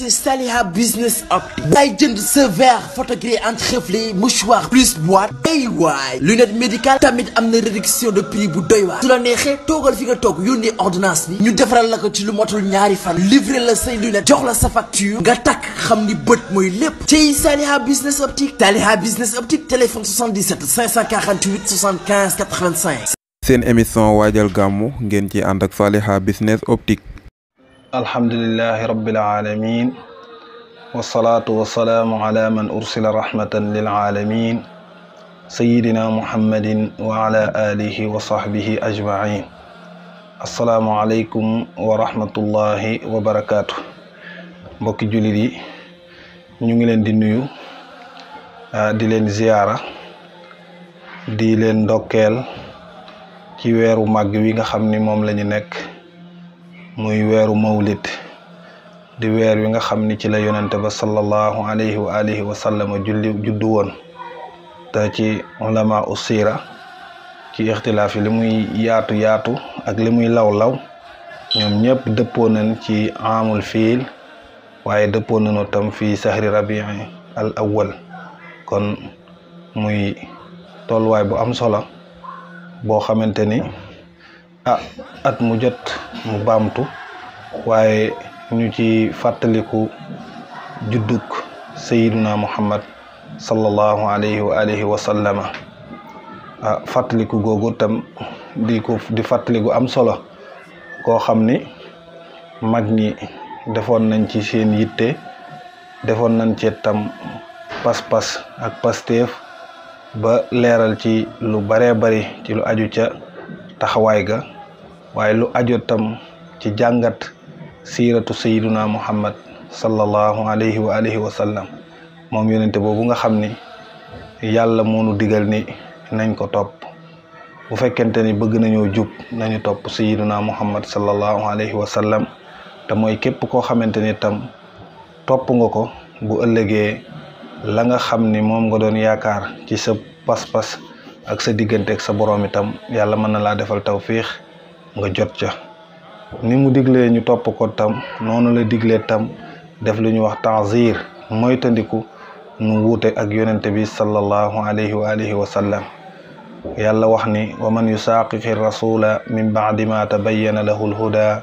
C'est Saliha Business Optique. Day jënd sa verre photogré entreflé mouchoir plus boîte day waay lunette médicale tamit am na réduction de prix bu doy waar su la neexee toogal fi nga toog yónnee ordonnance bi ñu defaral la ko ci lu motul ñaari fan livrer la say lunette jox la sa facture nga takk xam ni bët mooy lépp ci Saliha Business Optique. Saliha Business Optique téléphone 77 548 75 85. seen émission waajal gàmmu ngeen ci ànd ak Saliha Business Optique. alhamdulillahi rabbil alamin wassalatu wassalamu ala man ursila rahmatan lil alamin sayyidina muhammadin wa ala alihi wa sahbihi ajma'in. Assalamu alaykum wa rahmatullahi wa barakatuh. Mbokki julit yi ñu ngi leen di nuyu di leen ziyaara di leen ndokkeel ci weeru màgg wi nga xam ni moom lañu nekk muy weeru mawlid di weer wi nga xam ni ci la yonente ba sallallahu alayhi wa alihi wa sallam juddu woon te ci ulama usira ci ixtilaaf yi li muy yaatu ak li muy law ñoom ñëpp dëppoo nañ ci amul fiil waaye dëppoo nañu tam fii sahri rabii al awwal kon muy tolluwaay bu am solo boo xamante ni at mu jot mu baamtu waaye ñu ci fàttaliku judduk sayyiduna muhammad sallallahu alayhi wa alihi wa sallama fàttaliku googu tam di fàttaliku am solo koo xam ni mag ñi defoon nañ ci seen yitte defoon nañ ci tam pas-pas ak pasteef ba leeral ci lu baree bari ci lu aju ca taxawaay ga waaye lu aju tam ci jàngat siiratu sayyiduna muhammad sallallahu alayhi wa alihi wa sallam moom yonente boobu nga xam ni yàlla moonu digal ni nañ ko topp bu fekkente ni bëgg nañoo jub nañu topp sayyiduna muhammad sallallahu alayhi wa sallam te mooy képp koo xamante ni tam topp nga ko bu ëllëgee la nga xam ni moom nga doon yaakaar ci sa pas-pas ak sa diggante ak sa boroom itam yàlla mën na laa defal tawfiix nga jot ca ni mu diglee ñu topp ko tam noonu la diglee tam def lu ñu wax ta'zir moytandiku nu wuute ak yonente bi sallallahu alayhi wa alihi wa sallam yàlla wax ni wa man yusaqiqi rasula min ba'di ma tabayyana lahu alhuda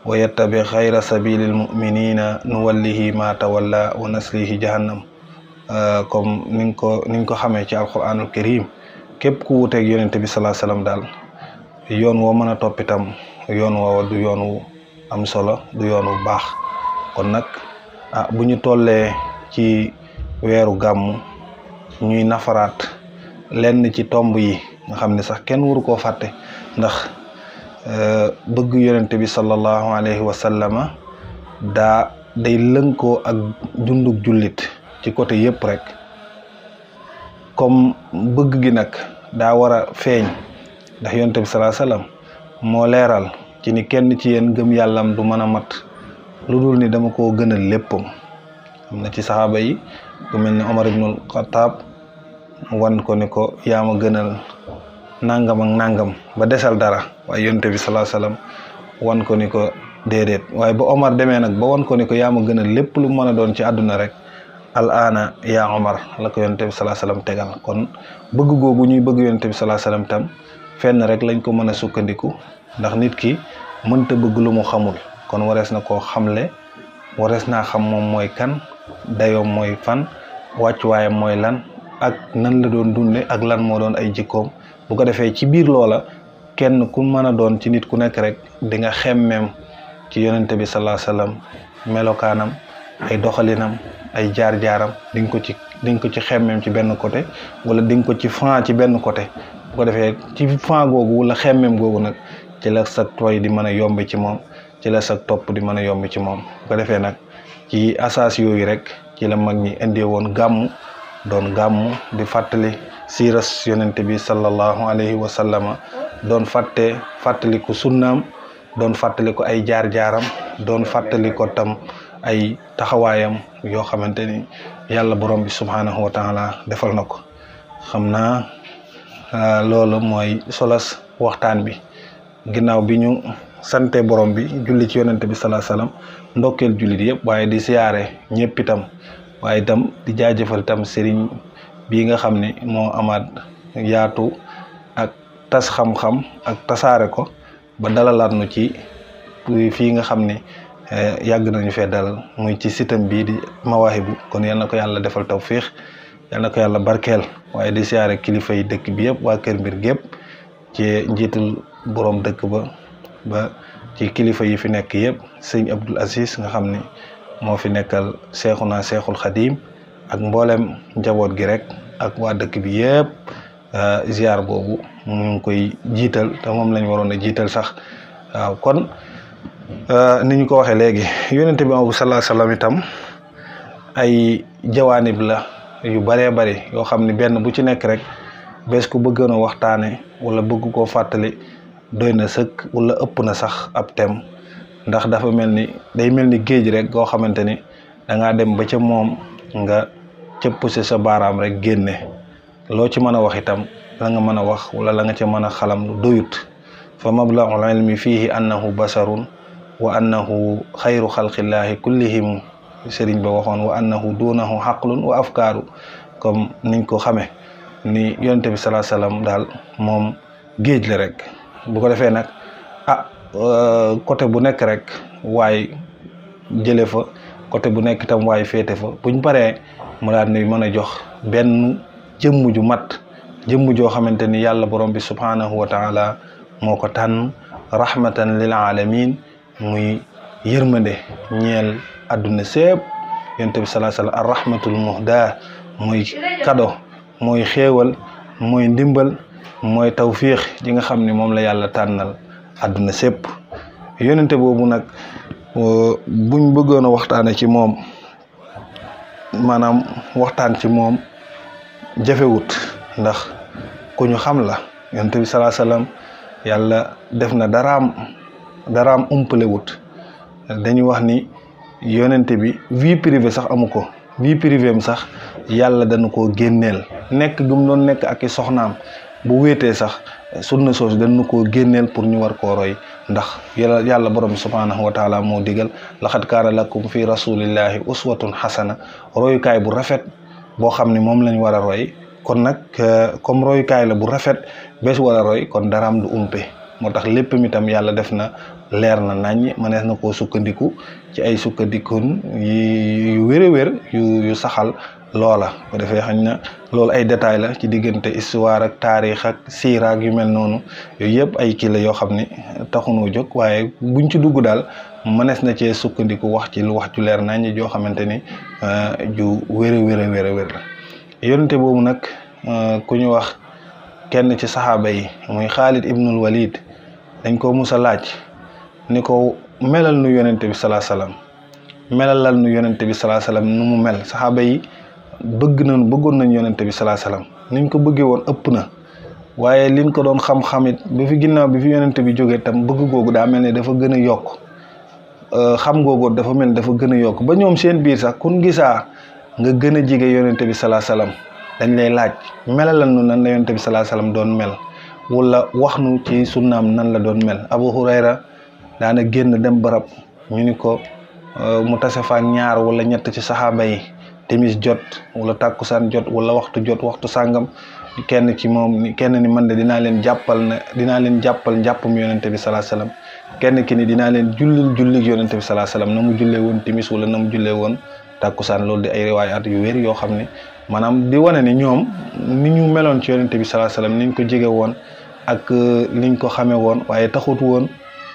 wa yattabi ghayra sabili almu'minina nuwallihi ma tawalla wa naslihi jahannam comme niñ ko xamee ci alquranul karim képp ku wuuteeg yonente bi sallallahu alayhi wa sallam daal yoon woo mën a topp itam yoon woowa du yoon wu am solo du yoon wu baax kon nag bu ñu tollee ci weeru gàmmu ñuy nafaraat lenn ci tomb yi nga xam ne sax kenn waru koo fàtte ndax bëgg yonente bi sallallahu alayhi wa sallama day lënkoo ak dundug jullit ci côté yëpp rek comme bëgg gi nag daa war a feeñ ndax yonent bi sallallahu alayhi wasallam moo leeral ci ni kenn ci yéen gëm yàllam du mën a mat lu dul ni dama koo gënal léppam am na ci saxaaba yi ku mel ni Omar ibnul Xattaab wan ko ni ko yaa ma gënal nangam ak nangam ba desal dara waaye yonent bi sallallahu alayhi wasallam wan ko ni ko déedéet waaye ba Omar demee nag ba wan ko ni ko yaa ma gënal lépp lu mën a doon ci àdduna rek al aana yaa Omar la ko yonent bi sallallahu alayhi wasallam tegal kon bëgg googu ñuy bëgg yonent bi sallallahu alayhi wasallam tam fenn rek lañ ko mën a sukkandiku ndax nit ki mënta bëgg lu mu xamul kon warees na koo xamle warees naa xam moom mooy kan dayoom mooy fan wàccuwaayam mooy lan ak nan la doon dunde ak lan moo doon ay jikkoom bu ko defee ci biir loola kenn ku mën a doon ci nit ku nekk rek di nga xemmeem ci yonent bi sallallahu alayhi wasallam melokaanam ay doxalinam ay jaar-jaaram di nga ko ci xemmeem ci benn côté wala di nga ko ci fan ci benn côté bu ko defee ci fan googu wala xemmeem googu nag ci la sa tooy di mën a yomb ci moom ci la sa topp di mën a yomb ci moom bu ko defee nag ci asaas yooyu rek ci la mag ñi indee woon gàmmu doon gàmmu di fàttali siiras yonente bi sallallahu alayhi wa sallama doon fàttaliku sunnaam doon fàttaliku ay jaar-jaaram doon fàttaliko tam ay taxawaayam yoo xamante ni yàlla borom bi subhanahu wa taala defal na ko xam naa loolu mooy solas waxtaan bi ginnaaw bi ñu sante borom bi julli ci yonente bi sallallahu alayhi wasallam ndokkeel jullit yëpp waaye di siyaare ñëpp itam waaye itam di jaajëfal itam sëriñ bii nga xam ne moo amaat yaatu ak tas xam-xam ak tasaare ko ba dalalaat nu ci fii nga xam ne yàgg nañu fee dalal muy ci sitam bii di Mawaahibu kon yal na ko yàlla defal tawfiix yal na ko yàlla barkeel waaye di siyaare kilifa yi dëkk bi yëpp waa Kër Mbir gépp ci njiitul borom dëkk ba ci kilifa yi fi nekk yëpp sëñ Abdul Aziz nga xam ne moo fi nekkal Seexuna Seexul Xadiim ak mboolem njaboot gi rek ak waa dëkk bi yëpp ziar boobu mu ngi koy jiital te moom lañ waroon a jiital sax waaw kon ni ñu ko waxee léegi yonente bi sallallahu alayhi wasallam itam ay jawaanib la yu bëree bëri yoo xam ne benn bu ci nekk rek bés ku bëggoon a waxtaane wala bëgg koo fàttali doy na sëkk wala ëpp na sax ab thème ndax dafa day mel ni géej rek goo xamante ni da ngaa dem ba ca moom nga cëpp si sa baaraam rek génne loo ci mën a wax itam la nga mën a wax wala la nga ca mën a xalam lu doyut fa mablaghul ilmi fihi annahu basharun wa annahu xayru xalqillaahi kullihim sëriñ ba waxoon wa annahu duunahu xaqlun wa afkaaru comme niñ ko xamee ni yonente bi salaa salaam daal moom géej la rek bu ko defee nag côté bu nekk rek waaye jële fa côté bu nekk itam waaye féete fa buñ paree mu daal ni mën a jox benn jëmm ju mat jëmm joo xamante ni yàlla borom bi subhanahu wa taala moo ko tànn rahmatan lil alamin muy yërmande ñeel àdduna sépp yonent bi sallallahu alayhi wasallam ar rahmatul muhda muy kado mooy xéewal mooy ndimbal mooy tawfiix ji nga xam ne moom la yàlla tànnal àdduna sépp yonente boobu nag buñ bëggoon a waxtaane ci moom maanaam waxtaan ci moom jafewut ndax ku ñu xam la yonente bi sallallahu alayhi wasallam yàlla def na daraam umpalewut dañuy wax ni yonente bi vie privée sax amu ko vie privée am sax yàlla dana koo génneel nekk gum doon nekk ak i soxnaam bu wéetee sax sunna soosu dana koo génneel pour ñu war koo roy ndax yàlla borom subhanahu wa taala moo digal laqad kaana lakum fi rasulillahi uswatun xasana royukaay bu rafet boo xam ne moom lañ war a roy kon nag comme royukaay la bu rafet bés war a roy kon daraam du umpe moo tax lépp mi tam yàlla def na leer na naññ mënees na koo sukkandiku ci ay sukkandikun yu wér a wér yu saxal loola ko defee xañ na loolu ay détails la ci diggante histoire ak taarix ak siira ak yu mel noonu yooyu yëpp ay kii la yoo xam ne taxunoo jóg waaye buñ ci dugg daal mënees na cee sukkandiku wax ci lu wax ju leer naññ joo xamante ni ju wér a wér la yonente boobu nag ku ñu wax kenn ci saxaaba yi muy Xaalid ibnul Walid dañ ko musa laaj ni ko melal nu yonente bi salaa salaam melalal nu yonente bi salaa salaam nu mu mel saxaaba yi bëggoon nañ yonente bi salaa salaam niñ ko bëggee woon ëpp na waaye liñ ko doon xam-xamit bi fi ginnaaw bi fi yonente bi jógee tam bëgg googu daa mel ne dafa gën a yokk xam googu dafa mel ne dafa gën a yokk ba ñoom seen biir sax kun gisaa nga gën a jige yonente bi salaa salaam dañ lay laaj melalal nu nan la yonente bi salaa salaam doon mel wala wax nu ci sunnaam nan la doon mel Abu Hurayra daana génn dem barab ñu ni ko mu tase fa ñaar wala ñett ci saxaaba yi timis jot wala tàkkusaan jot wala waxtu sàngam kenn ni man de dinaa leen jàppal njàppam yonente bi salaa salaam kenn ki ni dinaa leen jullig yonente bi salaa salaam na mu jullee woon timis wala na mu jullee woon tàkkusaan loolu di ay riwaayaat yu wér yoo xam ne maanaam di wane ni ñoom ni ñu meloon ci yonente bi salaa salaam niñ ko jege woon ak liñ ko xamee woon waaye taxut woon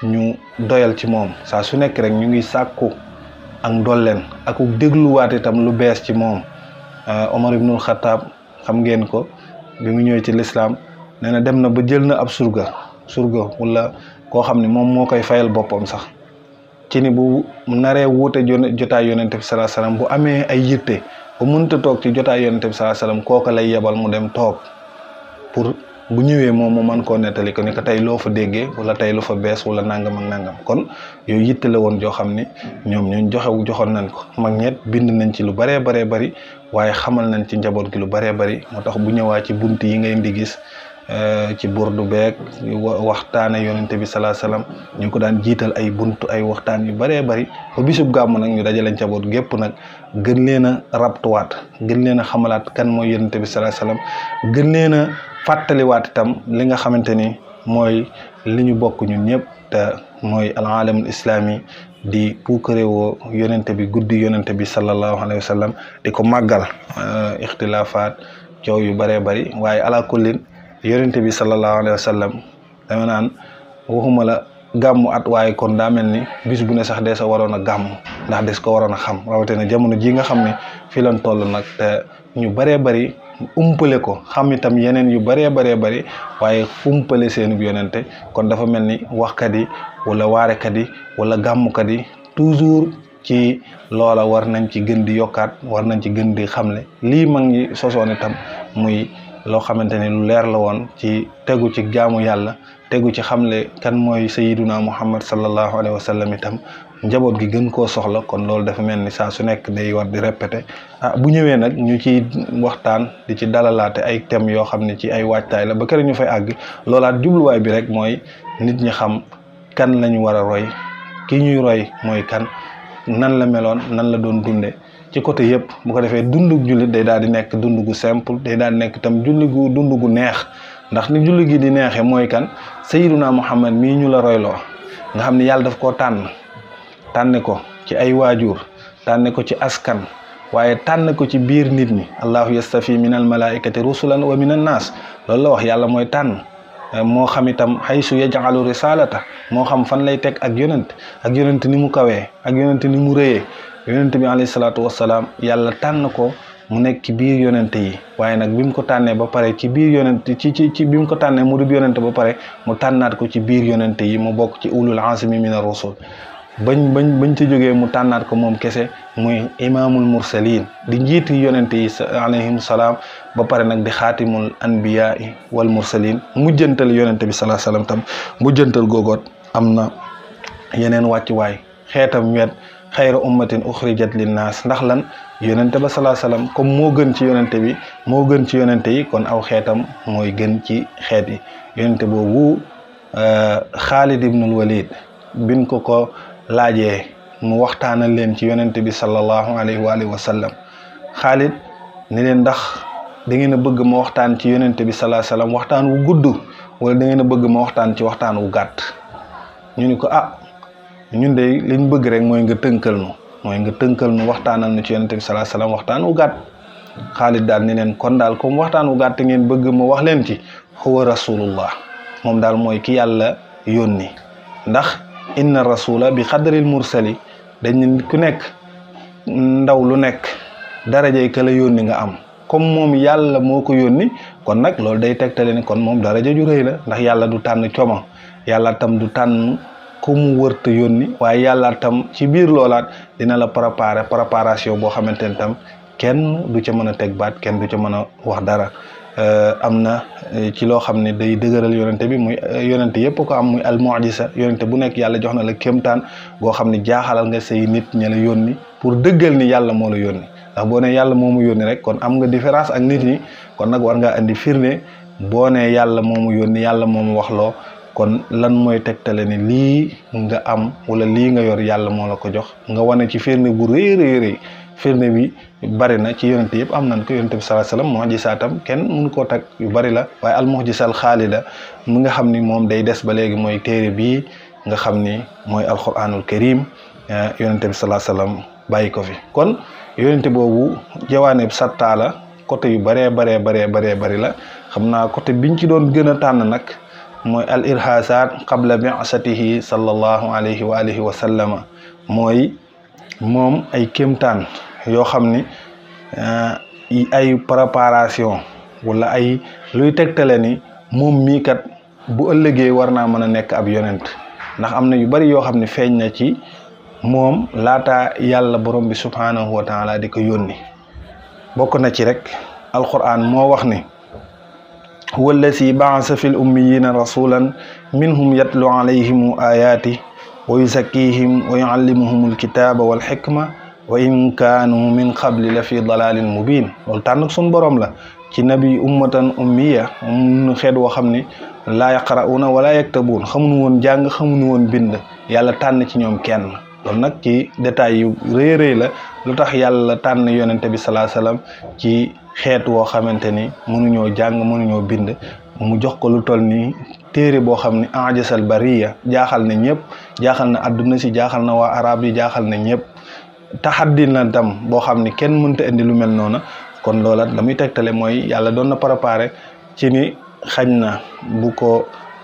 ñu doyal ci moom saa su nekk rek ñu ngi sàkku ak ndolleen ak dégluwaat itam lu bees ci moom Omar ibnul Xataab xam ngeen ko bi mu ñëwee ci lislaam nee na dem na ba jël na ab surga wala koo xam ne moom moo koy fayal boppam sax ci ni bu naree wuute jotaay yonente bi salaa salaam bu amee ay yitte ba mënta toog ci jotaay yonente bi salaa salaam kooka lay yebal mu dem toog pour bu ñëwee moom mu mën koo nettali ko ni ko tey loo fa déggee wala tey lu fa bees wala nangam ak nangam kon yooyu yitte la woon joo xam ni ñoom joxoon nañ ko mag ñett bind nañ ci lu baree bari waaye xamal nañ ci njaboot gi lu baree bari moo tax bu ñëwaa ci bunt yi ngay di gis ci burdu beeg waxtaane yonente bi salaa salaam ñu ko daan jiital ay buntu ay waxtaan yu bëree bëri ba bisub gàmm nag ñu dajale njaboot gépp nag gën leen a rabtuwaat gën leen a xamalaat kan mooy yonente bi salaa salaam gën leen a fàttaliwaat itam li nga xamante ni mooy li ñu bokk ñun ñëpp te mooy al alamul islami di puukarewoo yonente bi guddi yonente bi sallallahu alayhi wa sallam di ko màggal ixtilaafaat coow yu bëree bëri waaye ala kullin yonente bi sallallahu alayhi wa sallam dama naan waxuma la gàmmu at waaye kon daa mel ni bis bu ne sax dee sa waroon a gàmm ndax des ko waroon a xam rawatina jamono ji nga xam ne fii lañ toll nag te ñu bëree bëri umpale ko xam itam yeneen yu bëree bëri waaye umpale seenub yonente kon dafa mel ni waxkat yi wala waarekat yi wala gàmmukat yi toujours ci loola war nañ ci gën di yokkaat war nañ ci gën di xamle lii mag ñi sosoon itam muy loo xamante ni lu leer la woon ci tegu ci jaamu yàlla tegu ci xamle kan mooy sayiduna muhammad sallallahu alayhi wa sallam itam njaboot gi gën koo soxla kon loolu dafa mel ni saa su nekk day war di répété bu ñëwee nag ñu ci waxtaan di ci dalalaate ay thèmes yoo xam ne ci ay waajtaay la ba kër ñu fay àgg loolaat jubluwaay bi rek mooy nit ñi xam kan lañu war a roy ki ñuy roy mooy kan nan la meloon nan la doon dunde ci côté yëpp bu ko defee dundu jullit day daal di nekk dund gu simple day daal di nekk itam dund gu neex ndax ni julli gi di neexee mooy kan sayiduna muhammad mii ñu la royloo nga xam ne yàlla daf koo tànne ko ci ay waajur tànne ko ci askan waaye tànn ko ci biir nit ñi allahu yastafi min al malaikati rusulan wa min an naas loolu la wax yàlla mooy tànn moo xam itam haysu yaj'alu risalata moo xam fan lay teg ak yonent ni mu kawee ak yonent ni mu rëyee yonent bi alayhi salaatu wassalaam yàlla tànn ko mu nekk ci biir yonent yi waaye nag bi mu ko tànnee ba pare ci biir yonent ci bi mu ko tànnee mu dub yonent ba pare mu tànnaat ko ci biir yonent yi mu bokk ci ulul azmi min ar-rusul bañ ci jógee mu tànnaat ko moom kese muy imaamul mursalin di njiiti yonente yi alayhim salaam ba pare nag di xaatimul anbiyaa wal mursalin mujjantal yonente bi salaa salaam tam mujjantal googoot am na yeneen wàccuwaay xeetam wet xayra ummatin uxrijat linnaas ndax lan yonente ba salaa salaam comme moo gën ci yonente bi moo gën ci yonente yi kon aw xeetam mooy gën ci xeet yi yonente boobu Xaalid ibnul Walid bin ko laajee mu waxtaanal leen ci yonente bi sallallahu alayhi wa sallam Xaalid ni leen ndax da ngeen a bëgg ma waxtaan ci yonente bi sallallahu alayhi wa sallam waxtaan wu gudd wala da ngeen a bëgg ma waxtaan ci waxtaan wu gàtt ñu ni ko ñun de liñ bëgg rek mooy nga tënkal nu waxtaanal nu ci yonente bi sallallahu alayhi wa sallam waxtaan wu gàtt Xaalid daal ni leen kon daal comme waxtaan wu gàtt ngeen bëgg ma wax leen ci huwa rasulullah moom daal mooy ki yàlla yónni ndax inna rasula bi xadaril mursali dañ ku nekk ndaw lu nekk darajay ka la yónni nga am comme moom yàlla moo ko yónni kon nag loolu day tegtale ni kon moom daraja ju rëy la ndax yàlla du tànn coma yàlla tam du tànn ku mu wërta yónni waaye yàlla tam ci biir loolaat dina la préparation boo xamante ne tam kenn du ca mën a teg baat kenn du ca mën a wax dara am na ci loo xam ne day dëgëral yonente bi muy yonente yëpp ko am muy al mu'jiza yonente bu nekk yàlla jox na la kéemtaan goo xam ne jaaxalal nga say nit ña la yónni pour dëggal ni yàlla moo la yónni ndax boo ne yàlla moomu yónni rek kon am nga différence ak nit ñi kon nag war ngaa andi firnde boo ne yàlla moomu yónni yàlla moomu waxloo kon lan mooy tegtale ni lii nga am wala lii nga yor yàlla moo la ko jox nga wane ci firnde bu rëy firnde bi bari na ci yonente yëpp am nañ ko yonente bi sallallahu alayhi wasallam mu'jizaatam kenn mënu koo tag yu bari la waaye al mu'jizal xaalida mu nga xam ni moom day des ba léegi mooy téere bii nga xam ni mooy alquranul karim yonente bi sallallahu alayhi wasallam bàyyi ko fi kon yonente boobu jawaaneb satta la côté yu bari la xam naa côté biñ ci doon gën a tànn nag mooy al irhasat qabla bi'satihi sallallahu alayhi wa alihi wa sallama mooy moom ay kéemtaan yoo xam ni ay préparation wala ay luy tegtale ni moom mii kat bu ëllëgee war naa mën a nekk ab yonent ndax am na yu bari yoo xam ne feeñ na ci moom laata yàlla borom bi subhanahu wa taala di ko yónni bokk na ci rek alquran moo wax ni huwa allasi ba'asa fil ummiyina rasulan minhum yatlu alayhim ayati wa yuzakkihim wa yuallimuhum alkitaba wal hikma wa in kaanu min qabli la fi dalalin mubin loolu tànn suñ borom la ci nabi ummatan ummiya xeet woo xam ni laa yaqra'una wala yaktabuun xamuñu woon jàng xamuñu woon bind yàlla tànn ci ñoom kenn. loolu nag ci détails yu rëy rëy la lu tax yàlla tànn yonente bi salaa salaam ci xeet woo xamante ni mënuñoo jàng mënuñoo bind mu jox ko lu toll ni téere boo xam ni ajasal bariya jaaxal na ñëpp jaaxal na adduna si jaaxal na waa arab yi jaaxal na ñëpp taxaddi na tam boo xam ni kenn mënta indi lu mel noonu kon loola la muy tegtale mooy yàlla doon na préparé ci ni xañ na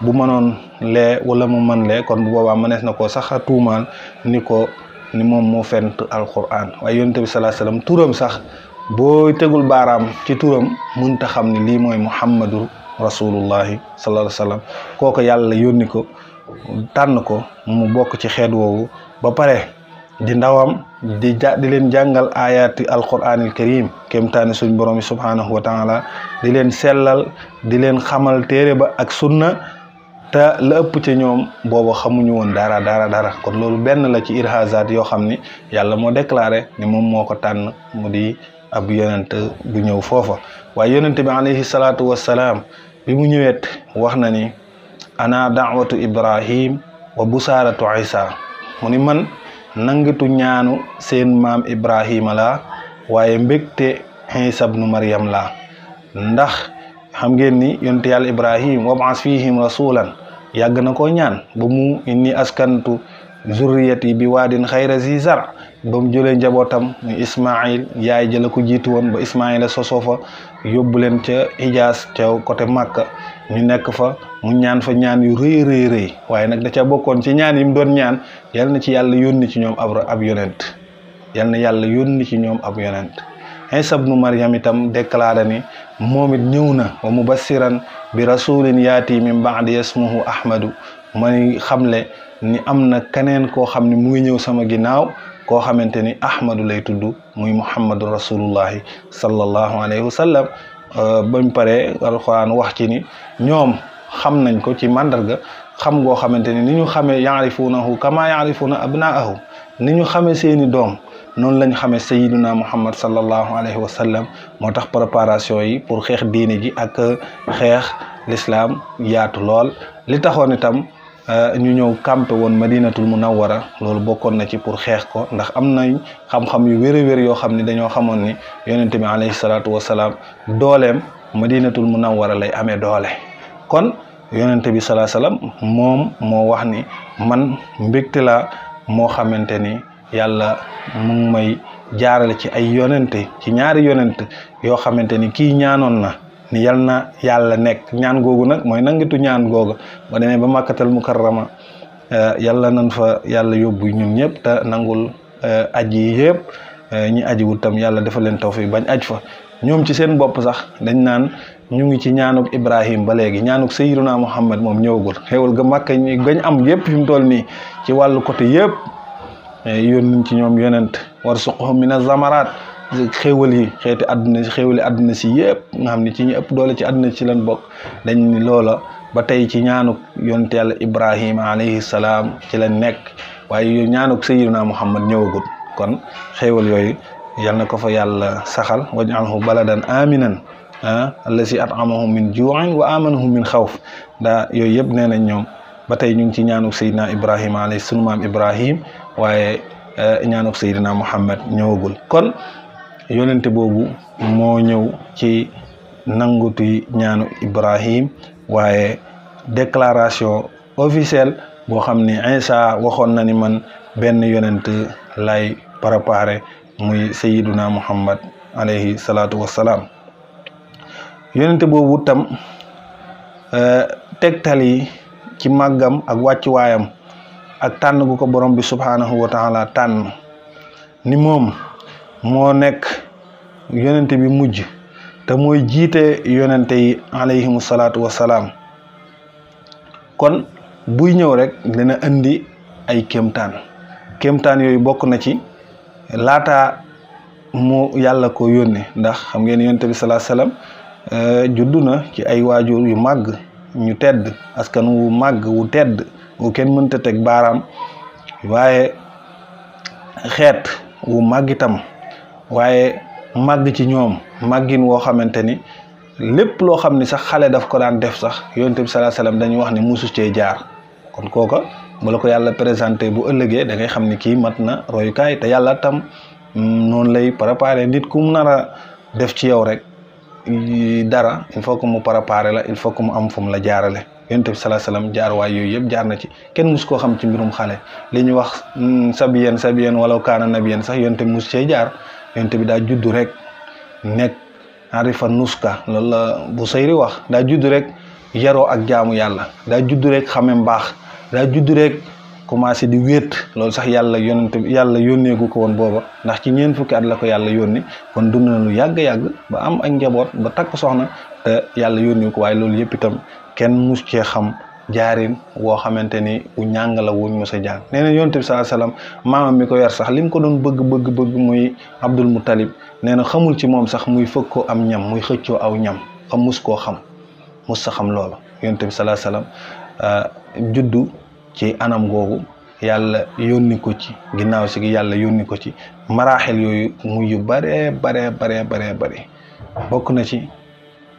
bu mënoon lee wala mu mën lee kon bu boobaa mënees na koo sax a tuumaal ni moom moo fent alquran waaye yonent bi salaa salaam turam sax boo tegul baaraam ci turam mënta xam ni lii mooy muhammadu rasulullahi sallallahu alayhi wa sallam kooku yàlla yónni ko tànn ko mu bokk ci xeet woowu ba pare di ndawam di leen jàngal ayaati alquranil karim kéemtaani suñ borom yi subhanahu wa taala di leen sellal di leen xamal téere ba ak sunna te la ëpp ca ñoom booba xamuñu woon dara kon loolu benn la ci irhazat yoo xam ni yàlla moo déclaré ni moom moo ko tànn mu di ab yonent bu ñëw foofa waaye yonent bi alayhi salaatu wassalaam bi mu ñëweet wax na ni ana daawatu ibrahim wa busaaratu isa mu ni man nangitu ñaanu seen maam ibrahima la waaye mbégte isa bnu maryam la ndax xam ngeen ni yonent yàlla ibrahim wab'as fihim rasulan yàgg na ko ñaan ba mu inni askantu zurriyati bi waadin xayra zi zar ba mu jëlee njabootam muy ismail yaay jëla ko jiitu woon ba ismaila sosoo fa yóbbu leen ca Hijaas ca côté Makka ñu nekk fa mu ñaan fa ñaan yu rëy waaye nag da ca bokkoon ci ñaan yi mu doon ñaan yal na ci yàlla yónni ci ñoom ab yonent yal na yàlla yónni ci ñoom ab yonent Isa bnu Maryam itam déclaré ni moom it ñëw na wa mubassiran bi rasulin yaati min ba'di ismuhu ahmadu may xamle ni am na keneen koo xam ne mu ngi ñëw sama ginnaaw koo xamante ni ahmadu lay tudd muy muhammadu rasulullahi sallallahu alayhi wa sallam bañ pare alquran wax ci ni ñoom xam nañ ko ci màndarga xam goo xamante ni ñu xamee yaarifunahu kama yaarifuna abnaahu ni ñu xamee seeni doom noonu lañ xamee sayiduna muhammad sallallahu alayhi wa sallam moo tax préparation yi pour xeex diine ji ak xeex l'islam yaatu lool li taxoon itam ñu ñëw campé woon madinatul munawwara loolu bokkoon na ci pour xeex ko ndax am nañ xam-xam yu wér yoo xam ni dañoo xamoon ni yonente bi alayhi salaatu wasalaam dooleem madinatul munawwara lay amee doole kon yonente bi salaa salaam moom moo wax ni man mbégte la moo xamante ni yàlla mu ngi may jaarale ci ay yonente ci ñaari yonente yoo xamante ni kii ñaanoon na ni yal na yàlla nekk ñaan googu nag mooy nangitu ñaan googu ba demee ba màkkatal mukarrama yàlla nan fa yàlla yóbbu ñun ñëpp te nangul aji yi yëpp ñi ajiwul tam yàlla dafa leen tawfiq bañ aj fa ñoom ci seen bopp sax dañ naan ñu ngi ci ñaanuk Ibrahim ba léegi ñaanuk Sayyiduna Muhammad moom ñëwagul xéewal ga Makka gañ am yëpp fi mu toll nii ci wàllu côté yëpp yónniñ ci ñoom yonent warzuqhum mina zamaraat xéewal yi xeeti àdduna si xéewali àdduna si yëpp nga xam ne ci ñu ëpp doole ci àdduna ci leen bokk dañ ni loola ba tey ci ñaanuk yonent yàlla Ibrahima alayhi salaam ci la nekk waaye ñaanuk Sayyiduna Muhammad ñëwagul kon xéewal yooyu yal na ko fa yàlla saxal waj'alhu baladan aminan allazi at'amahum min ju'in wa amanahum min xawf daa yooyu yëpp nee nañ ñoom ba tey ñu ngi ci ñaanuk Sayyidina Ibrahima alayhi sunu maam Ibrahim waaye ñaanuk Sayyidina Muhammad ñëwagul kon yonente boobu moo ñëw ci nangutu ñaanu Ibrahim waaye déclaration officielle boo xam ni Isa waxoon na ni man benn yonent lay préparé muy Sayyiduna Muhammad alayhi salaatu wassalaam yonente boobu tam tegtal yi ci màggam ak wàccuwaayam ak tànn gu ko borom bi subhanahu wa taala tànn ni moom moo nekk yonente bi mujj te mooy jiite yonente yi alayhimu salaatu wassalaam kon buy ñëw rek dina indi ay kéemtaan yooyu bokk na ci laata mu yàlla ko yónne ndax xam ngeen yonente bi salaa salaam juddu na ci ay waajur yu màgg ñu tedd askan wu màgg wu tedd wu kenn mënta teg baaraam waaye xeet wu màgg itam waaye màgg ci ñoom màggin woo xamante ni lépp loo xam ni sax xale daf ko daan def sax yonent bi sallallahu alayhi wasallam dañuy wax ni musu cee jaar kon kooka bu la ko yàlla présenté bu ëllëgee da ngay xam ni kii mat na royukaay te yàlla tam noonu lay préparé nit ku mu nar a def ci yow rek dara il faut que mu préparé la il faut que mu am fu mu la jaarale yonent bi sallallahu alayhi wasallam jaar waay yooyu yëpp jaar na ci kenn mus koo xam ci mbirum xale li ñu wax sabiyen wala kaana nabiyen sax yonent bi mus cee jaar yonent bi daa juddu rek nekk arifa nuska loolu la bu sayri wax daa juddu rek yaroo ak jaamu yàlla daa juddu rek xame mbaax daa juddu rek commencé di wéet loolu sax yàlla yónneegu ko woon booba ndax ci ñeent fukki at la ko yàlla yónni kon dund na lu yàgg-yàgg ba am ak njaboot ba takk soxna te yàlla yónni ko waaye loolu yëpp itam kenn mus cee xam jaarin woo xamante ni bu ñàng la wuñ mos a jaar nee na yonent bi sallallahu alayhi wasallam maamam mi ko yar sax lim ko doon bëgg muy Abdul Muttalib nee na xamul ci moom sax muy fëkk ko am ñam muy xëccoo aw ñam mus koo xam mus sa xam loolu yonent bi sallallahu alayhi wasallam juddu ci anam googu yàlla yónni ko ci ginnaaw si gi yàlla yónni ko ci maraaxil yooyu muy yu bare bokk na ci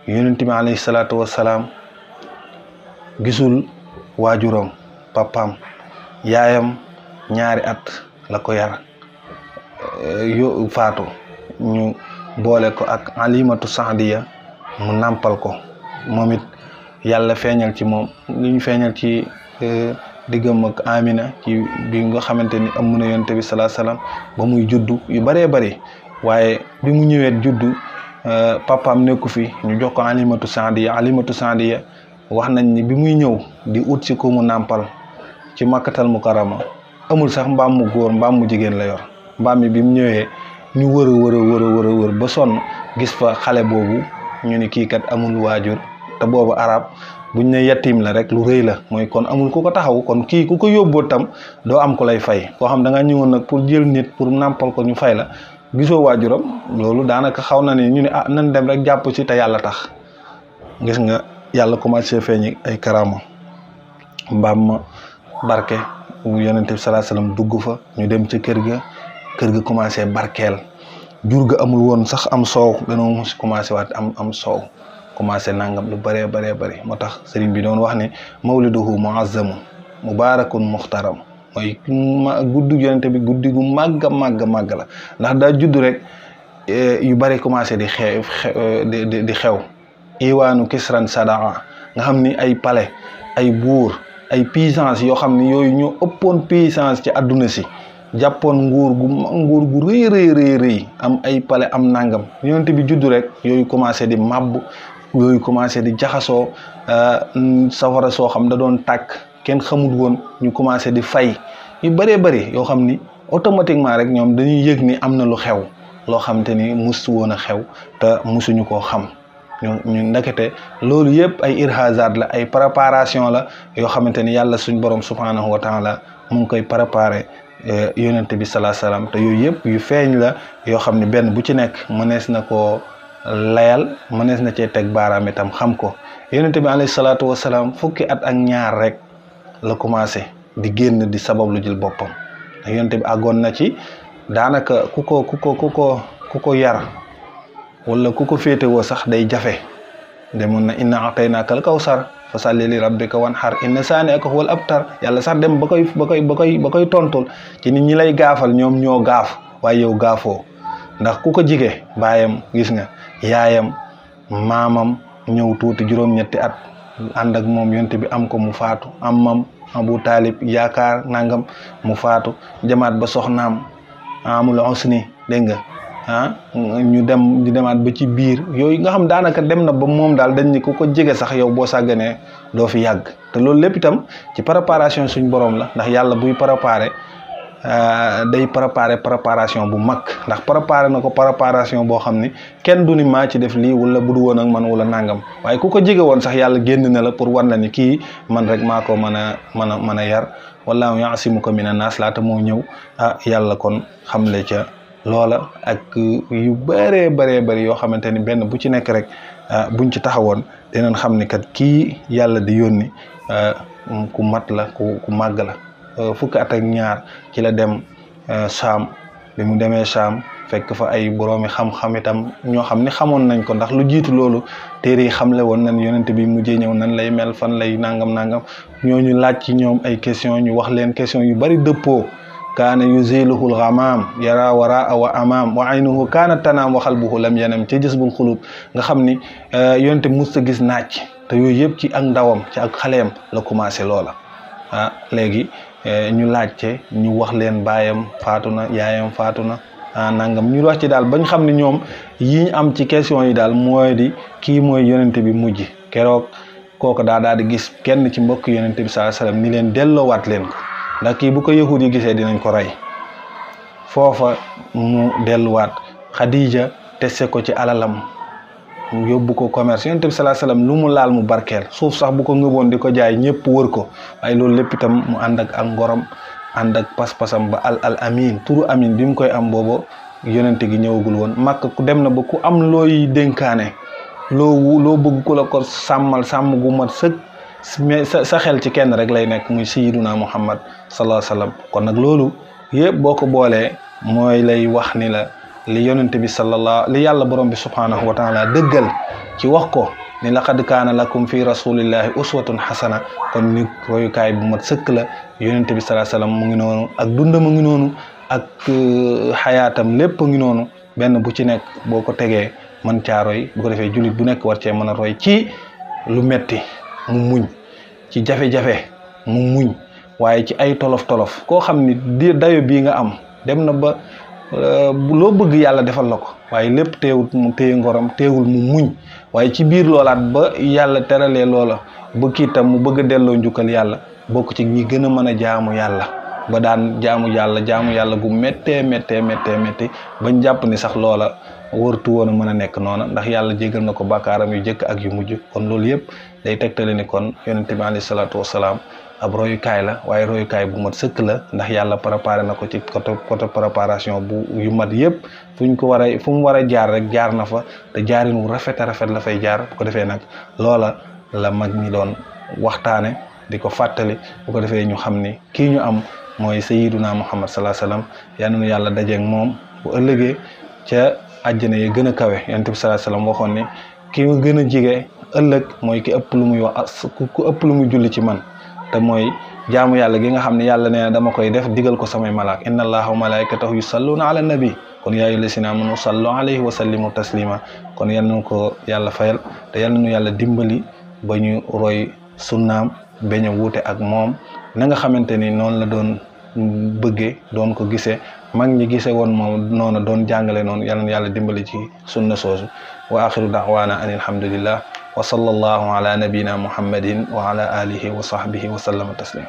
yonent bi alayhi salaatu wassalaam gisul waajuram papaam yaayam ñaari at la ko yar faatu ñu boole ko ak alimatu saadiya mu nàmpal ko moom it yàlla feeñal ci moom li ñu feeñal ci diggam ak Amina ci bi nga xamante ni am na yonent bi sallallahu alayhi wasallam ba muy juddu yu bëree bëri waaye bi mu ñëwee juddu papaam nekku fi ñu jox ko alimatu saadiya wax nañ ni bi muy ñëw di ut si ko mu nàmpal ci makkatal mukarrama amul sax mbaam mu góor mbaam mu jigéen la yor mbaam mi bi mu ñëwee ñu wër ba sonn gis fa xale boobu ñu ni kii kat amul waajur te boobu arab buñ ne yatim la rek lu rëy la mooy kon amul ku ko taxaw kon kii ku ko yóbboo tam doo am ku lay fay koo xam da nga ñëwoon nag pour jël nit pour nàmpal ko ñu fay la gisoo waajuram loolu daanaka xaw na ni ñu ne nan dem rek jàpp ci te yàlla tax gis nga yàlla commencé feeñi ay karama mbaam ma barke yonent bi sallallahu alayhi wasallam dugg fa ñu dem ci kër ga commencé barkeel jur ga amul woon sax am soow danoo mos commencé waat am soow commencé nangam lu bëree moo tax sëriñ bi doon wax ne mawliduhu muazzamu mubarakun muxtaram mooy guddi yonent bi guddi gu màgg la ndax daa judd rek yu bëri commencé di xew iwaanu kisran sadaa nga xam ni ay palais ay buur ay puissance yoo xam ni yooyu ñoo ëppoon puissance ci àdduna si jàppoon nguur gu rëy am ay palais am nangam yonent bi juddu rek yooyu commencé di màbb yooyu commencé di jaxasoo safara soo xam da doon tàkk kenn xamul woon ñu commencé di fay yu bëree yoo xam ni automatiquement rek ñoom dañuy yëg ni am na lu xew loo xam te ni musu woon a xew te musuñu koo xam ñu ndekete loolu yëpp ay irhazat la ay préparation la yoo xamante ni yàlla suñ borom subhanahu wa taala mu ngi koy préparé yonent bi sallallahu alayhi wasallam te yooyu yëpp yu feeñ la yoo xam ne benn bu ci nekk mënees na koo layal mënees na cee teg baaraam itam xam ko yonent bi alayhi salaatu wasalaam fukki at ak ñaar rek la commencé di génn di sabablu jël boppam yonent bi àggoon na ci daanaka ku ko yar wala ku ko féetewoo sax day jafe demoon na inna ataynaakal kawsar fa salli li rabbika wanhar inna saani'aka huwal abtar yàlla sax dem ba koy tontul ci nit ñi lay gaafal ñoom ñoo gaaf waaye yow gaafoo ndax ku ko jige baayam gis nga yaayam maamam ñëw tuuti juróom-ñetti at ànd ak moom yonte bi am ko mu faatu am Abu Talib yaakaar nangam mu faatu jamaat ba soxnaam amul usni dégg nga ñu demaat ba ci biir yooyu nga xam daanaka dem na ba moom daal dañ ni ku ko jege sax yow boo sàgganee doo fi yàgg te loolu lépp itam ci préparation suñ borom la ndax yàlla buy préparé day préparation bu mag ndax préparé na ko préparation boo xam ni kenn du ni maa ci def lii wala bu du woon ak man wala nangam waaye ku ko jege woon sax yàlla génn na la pour wan la ni kii man rek maa ko mën a yar wallaahu yaasimuka mina naas laata moo ñëw yàlla kon xamle ca loola ak yu bëree yoo xamante ni benn bu ci nekk rek buñ ci taxawoon dinañ xam ni kat kii yàlla di yónni ku mat la ku màgg la fukki at ak ñaar ci la dem Saam bi mu demee Saam fekk fa ay boroomi xam-xam itam ñoo xam ni xamoon nañ ko ndax lu jiitu loolu téere yi xamle woon nañ yonent bi mujjee ñëw nan lay mel fan lay nangam ñooñu laaj ci ñoom ay question ñu wax leen question yu bari dëppoo kaana yuziluhu lghamam yara waraa wa amam wa aynuhu kaana tanaam wa qalbuhu lam yanam ci jazbul xulub nga xam ni yonent bi musta gis naaj te yooyu yëpp ci ak ndawam ci ak xaleem la commencé loola léegi ñu laajte ñu wax leen baayam faatu na yaayam faatu na nangam ñu wax ci daal bañ xam ne ñoom yi ñu am ci question yi daal mooy di kii mooy yonent bi mujj keroog kooku daal di gis kenn ci mbokk yonent bi sallallahu alayhi wasallam ni leen delloowaat leen ko ndax kii bu ko yahud yi gisee dinañ ko rey foofa mu delluwaat Khadija teste ko ci alalam mu yóbbu ko commerce yonent bi sallallahu alayhi wasallam lu mu laal mu barkeel suuf sax bu ko ngëboon di ko jaay ñëpp wër ko waaye loolu lépp itam mu ànd ak ngorom ànd ak pas-pasam ba al amin turu amin bi mu koy am boobu yonent gi ñëwagul woon Makka ku dem na ba ku am looy dénkaane loo bëgg ku la ko sàmmal sàmm gu mat sëkk mais sa xel ci kenn rek lay nekk muy sayyiduna Muhammad sallallahu alayhi wasallam kon nag loolu yëpp boo ko boolee mooy lay wax ni la li yonent bi li yàlla borom bi subhanahu wa taala dëggal ci wax ko ni laqad kaana lakum fi rasulillahi uswatun hasana kon ni royukaay bu mat sëkk la yonent bi sallallahu alayhi wasallam mu ngi noonu ak dundam mu ngi noonu ak xayaatam lépp ngi noonu benn bu ci nekk boo ko tegee mën caa roy bu ko defee jullit bu nekk war cee mën a roy ci lu metti mu muñ ci jafe-jafe mu muñ waaye ci ay tolof-tolof koo xam ni dayo bii nga am dem na ba loo bëgg yàlla defal la ko waaye lépp teewul mu téye ngoram teewul mu muñ waaye ci biir loolaat ba yàlla teralee loola ba kii tam mu bëgg a delloo njukkal yàlla bokk ci ñi gën a mën a jaamu yàlla ba daan jaamu yàlla gu méttee bañ jàpp ni sax loola wartu woon a mën a nekk noona ndax yàlla jégal na ko bàkkaaram yu jëkk ak yu mujj kon loolu yëpp day tegtale ni kon yonent bi alayhi salaatu wasalaam ab royukaay la waaye royukaay bu mat sëkk la ndax yàlla préparé na ko ci côté préparation bu yu mat yëpp fu mu war a jaar rek jaar na fa te jaarin wu rafet a rafet la fay jaar bu ko defee nag loola la mag ñi doon waxtaane di ko fàttali bu ko defee ñu xam ni kii ñu am mooy sayyiduna Muhammad sallallahu alayhi wasallam yal na nu yàlla dajeeg moom bu ëllëgee ca àjjana yi gën a kawe yonent bi sallallahu alayhi wasallam waxoon ni ki nga gën a jige ëllëg mooy ki ëpp lu muy wax ku ëpp lu muy julli ci man te mooy jaamu yàlla gi nga xam ne yàlla nee na dama koy def digal ko samay malaak inna allaha wa malaikatahu yusalluna ala nabi kon yaa ayyuhallazina amanu sallu alayhi wa sallimu taslima kon yal nañu ko yàlla fayal te yal nañu yàlla dimbali ba ñu roy sunnaam bañ a wuute ak moom na nga xamante ni noonu la doon bëggee doon ko gisee mag ñi gisee woon moom noonu doon jàngale noonu yal na yàlla dimbali ci sunna soosu wa axiru da'wana anil hamdulillah wa sallallahu ala nabina muhammadin wa ala alihi wa sahbihi wa sallama taslima